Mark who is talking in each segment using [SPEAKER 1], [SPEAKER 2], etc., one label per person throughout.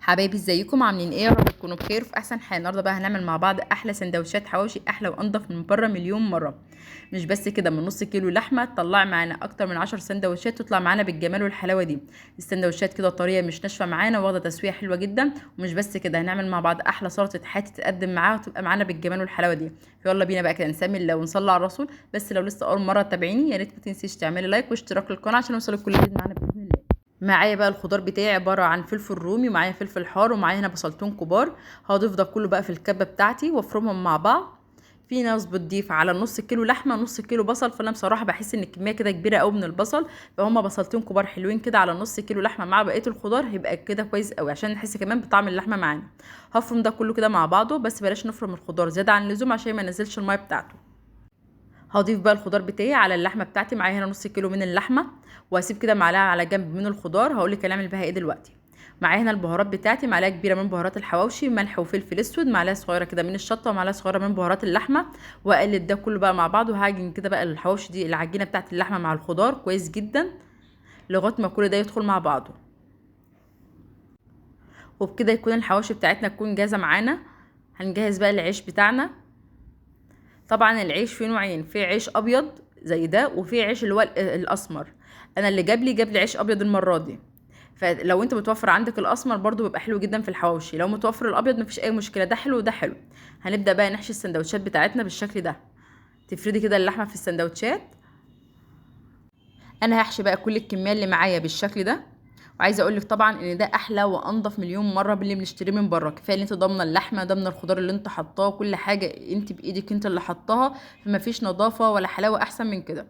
[SPEAKER 1] حبايبي ازيكم عاملين ايه؟ يا رب تكونوا بخير في احسن حال. النهارده بقى هنعمل مع بعض احلى سندوتشات حواوشي، احلى وانضف من بره مليون مرة. مش بس كده، من نص كيلو لحمه تطلع معانا اكتر من 10 سندوتشات، تطلع معانا بالجمال والحلاوه دي. السندوتشات كده طرية مش ناشفة معانا، واخده تسويه حلوة جدا. ومش بس كده، هنعمل مع بعض احلى سلطة حاتي تتقدم معاها وتبقى معانا بالجمال والحلاوه دي. فيلا بينا بقى كده نسمي الله ونصلي على الرسول. بس لو لسه اول مرة تتابعيني يا ريت ما تنسيش تعملي like واشتراك للقناة عشان يوصلك كل جديد معانا باذن الله. معايا بقى الخضار بتاعي عبارة عن فلفل رومي، ومعايا فلفل حار، ومعايا هنا بصلتين كبار. هضيف ده كله بقى في الكبه بتاعتي وافرمهم مع بعض. في ناس بتضيف على نص كيلو لحمه نص كيلو بصل، فانا بصراحة بحس ان الكمية كده كبيرة قوي من البصل، فهم بصلتين كبار حلوين كده على نص كيلو لحمه مع بقية الخضار هيبقى كده كويس قوي، عشان نحس كمان بطعم اللحمة معانا. هفرم ده كله كده مع بعضه، بس بلاش نفرم الخضار زيادة عن اللزوم عشان ما ننزلش المية بتاعته. هضيف بقى الخضار بتاعي على اللحمة بتاعتي. معايا هنا نص كيلو من اللحمة، وهسيب كده معلقه على جنب من الخضار، هقول لك هنعمل بيها ايه دلوقتي. معايا هنا البهارات بتاعتي، معلقه كبيرة من بهارات الحواوشي، ملح وفلفل اسود، معلقه صغيرة كده من الشطه، ومعلقة صغيرة من بهارات اللحمة. واقلب ده كله بقى مع بعض، وهعجن كده بقى الحواوشي دي العجينة بتاعت اللحمة مع الخضار كويس جدا لغاية ما كل ده يدخل مع بعضه. وبكده يكون الحواوشي بتاعتنا تكون جاهزة معانا. هنجهز بقى العيش بتاعنا. طبعا العيش فيه نوعين، في عيش ابيض زي ده، وفي عيش اللي هو الاسمر. انا اللي جاب لي عيش ابيض المرة دي، فلو انت متوفر عندك الاسمر برضو بيبقى حلو جدا في الحواوشي. لو متوفر الابيض مفيش اي مشكلة، ده حلو وده حلو. هنبدا بقى نحشي السندوتشات بتاعتنا بالشكل ده. تفردي كده اللحمة في السندوتشات. انا هحشي بقى كل الكمية اللي معايا بالشكل ده. وعايزه اقول لك طبعا ان ده احلى وانضف مليون مرة باللي بنشتريه من بره. كفاية ان انت ضامنه اللحمة، ضامنه الخضار اللي انت حطاه، كل حاجة انت بايدك انت اللي حطاها، فما فيش نظافة ولا حلاوة احسن من كده.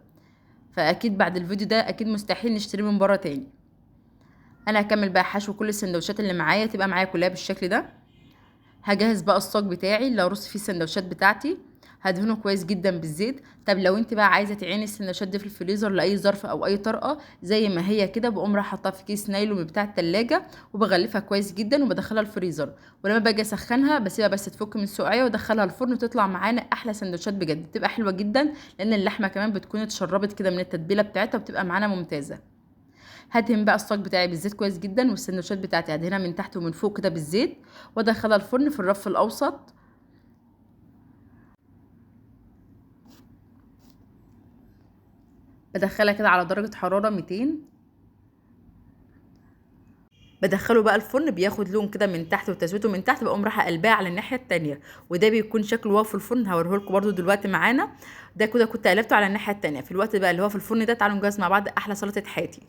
[SPEAKER 1] فاكيد بعد الفيديو ده اكيد مستحيل نشتريه من بره تاني. انا هكمل بقى حشو كل السندوتشات اللي معايا، تبقى معايا كلها بالشكل ده. هجهز بقى الصاج بتاعي اللي هرص فيه السندوتشات بتاعتي، هدهنه كويس جدا بالزيت. طب لو انت بقى عايزه تعيني السندوتشات دي في الفريزر لاي ظرف او اي طرقه زي ما هي كده، بقوم رايحة حاطاها في كيس نايلون بتاع التلاجة وبغلفها كويس جدا وبدخلها الفريزر. ولما باجي اسخنها بسيبها بس تفك من السقعيه وادخلها الفرن، وتطلع معانا احلى سندوتشات بجد، بتبقى حلوة جدا لان اللحمة كمان بتكون اتشربت كده من التتبيله بتاعتها وبتبقى معانا ممتازة. هدهن بقى الصاج بتاعي بالزيت كويس جدا، والسندوتشات بتاعتي هدهنها من تحت ومن فوق كده بالزيت، وادخلها الفرن في الرف الاوسط. بدخلها كده على درجة حرارة 200. بدخله بقى الفرن، بياخد لون كده من تحت وتسويته من تحت، بقوم رايحة قلباه على الناحية التانية، وده بيكون شكله وهو في الفرن هوريه لكم برده دلوقتي معانا. ده كده كنت قلبته على الناحية التانية. في الوقت بقى اللي هو في الفرن ده تعالوا نجهز مع بعض احلى سلطة حاتي.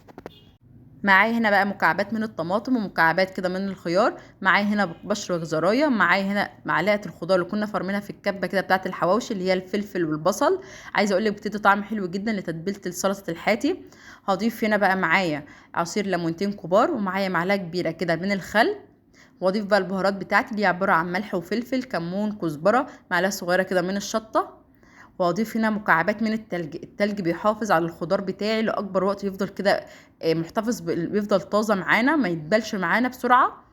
[SPEAKER 1] معايا هنا بقى مكعبات من الطماطم ومكعبات كده من الخيار، معايا هنا بشر جزرايه، معايا هنا معلقه الخضار اللي كنا فرمينها في الكبه كده بتاعه الحواوشي اللي هي الفلفل والبصل. عايزه اقول لك بتدي طعم حلو جدا لتتبيله سلطة الحاتي. هضيف هنا بقى معايا عصير ليمونتين كبار، ومعايا معلقه كبيرة كده من الخل، واضيف بقى البهارات بتاعتي اللي هي عبارة عن ملح وفلفل، كمون، كزبره، معلقه صغيرة كده من الشطه، واضيف هنا مكعبات من التلج. التلج بيحافظ على الخضار بتاعي لاكبر وقت، يفضل كده محتفظ، بيفضل طازة معانا ما يتبلش معانا بسرعة.